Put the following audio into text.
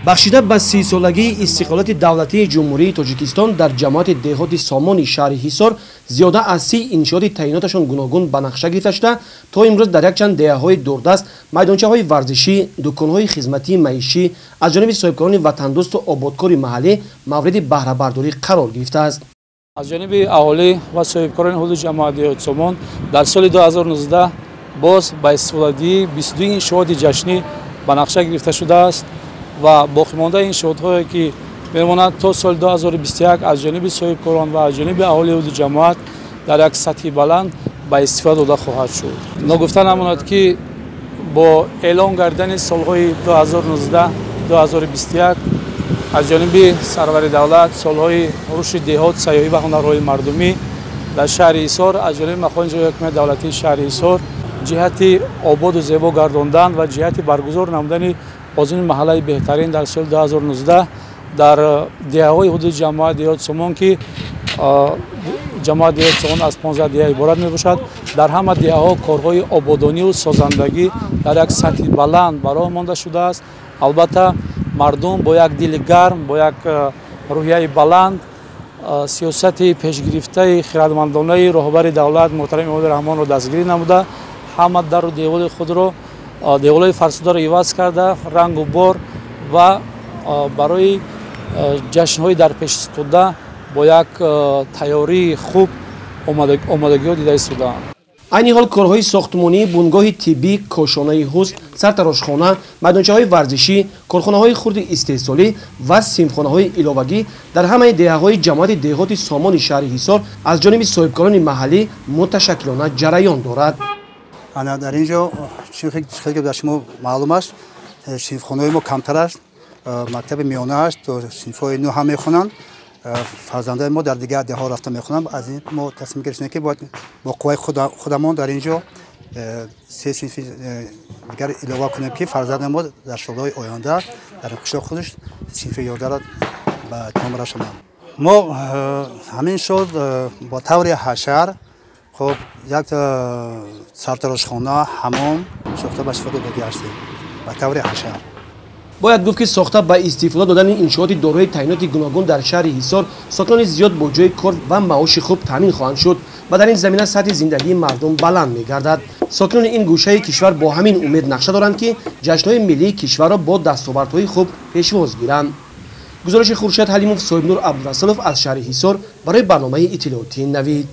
Бахшида ба 30-солагии истиқлолияти давлатии Ҷумҳурии Тоҷикистон дар ҷамоати деҳоти Сомони шаҳри Ҳисор зиёда аз 30 иншооти таъиноташон гуногун ба нақша гирифта шуда, то имрӯз дар якчанд деҳаҳои дурдаст майдончаҳои варзишӣ, дуконҳои хизматии маишӣ аз ҷониби соҳибкорони ватандӯсту ободкори маҳаллӣ мавриди баҳрабардорӣ қарор гирифтааст. Аз ҷониби аҳолӣ ва соҳибкорони ҳудуди ҷамоати деҳоти Сомон дар соли 2019 боз ба истифодадиҳии 22 иншооти ҷашнӣ ба нақша гирифта шудааст ва боқимондаи иншоотҳое ки мемонад то соли 2021 аз ҷониби соҳибкорон ва аз ҷониби аҳолии ҳудуди ҷамоат дар як сатҳи баланд ба истифода дода хоҳад шуд. Ногуфта намонад, ки бо эълон гардидани солҳои 2019-2021 аз ҷониби сарвари давлат, солҳои рушди деҳот, сайёҳӣ ва ҳунарҳои мардумӣ, дар шаҳри Ҳисор аз ҷониби мақоми иҷроияи ҳокимияти давлатии шаҳри Ҳисор ҷиҳати ободу зебо гардондан ва ҷиҳати баргузор намудани озмуни маҳаллаи беҳтарин дар соли 2019 дар деҳаҳои ҳудуди ҷамоати деҳоти Сомон, ки ҷамоати деҳоти Сомон аз 15 деҳа иборат мебошад, дар ҳама деҳаҳо корҳои ободонию созандагӣ дар як сатҳи баланд ба роҳ монда шудааст. Албатта, мардум бо як дили гарм, бо як рӯҳияи баланд сиёсати пешгирифтаи хирадмандонаи роҳбари давлат муҳтарам Эмомалӣ Раҳмонро дастгирӣ намуда, ҳама дару деволи худро, деволҳои фарсударо иваз карда, рангу бор ва барои ҷашнҳои дар пеш истода бо як тайёрии хуб омодагиҳо дида истодаанд. Айни ҳол корҳои сохтмонии бунгоҳи тиббӣ, кошонаи ҳусн, сартарошхона, майдончаҳои варзишӣ, корхонаҳои хурди истеҳсолӣ ва синфхонаҳои иловагӣ дар ҳамаи деҳаҳои ҷамоати деҳоти Сомони шаҳри Ҳисор аз ҷониби соҳибкорони маҳаллӣ муташаккилона ҷараён дорад. Ана дар ин ҷо, хеле дар шумо маълум аст, синфхонаҳои мо камтар аст. Мактаби миёна аст, то синфҳои нӯ ҳам мехонанд. Фарзандои мо дар дигар деҳҳо рафта мехонанд. Аз ин мо тасмим гирифтем, ки бояд бо қувваи худамон дар ин ҷо се синфи дигар илова кунем, ки фарзанди мо дар солҳои оянда дар қишлоқ худаш синфи 11-ро ба итмом расонанд. Мо ҳамин сол бо таври ҳашар, хоб, як сартарошхона, ҳамом сохта ба истифода додагӣ ҳастем ба таври ҳашар. Бояд гуфт, ки сохта ба истифода додани иншооти дорои таъиноти гуногун дар шаҳри Ҳисор сокинони зиёд бо ҷои кор ва маоши хуб таъмин хоҳанд шуд ва дар ин замина сатҳи зиндагии мардум баланд мегардад. Сокинони ин гӯшаи кишвар бо ҳамин умед нақша доранд, ки ҷашнҳои миллии кишварро бо дастовардҳои хуб пешвоз гиранд. Гузориши Хуршед Ҳалимов, Соҳибнур Абдурасулов аз шаҳри Ҳисор барои барномаи иттилоотии Навид.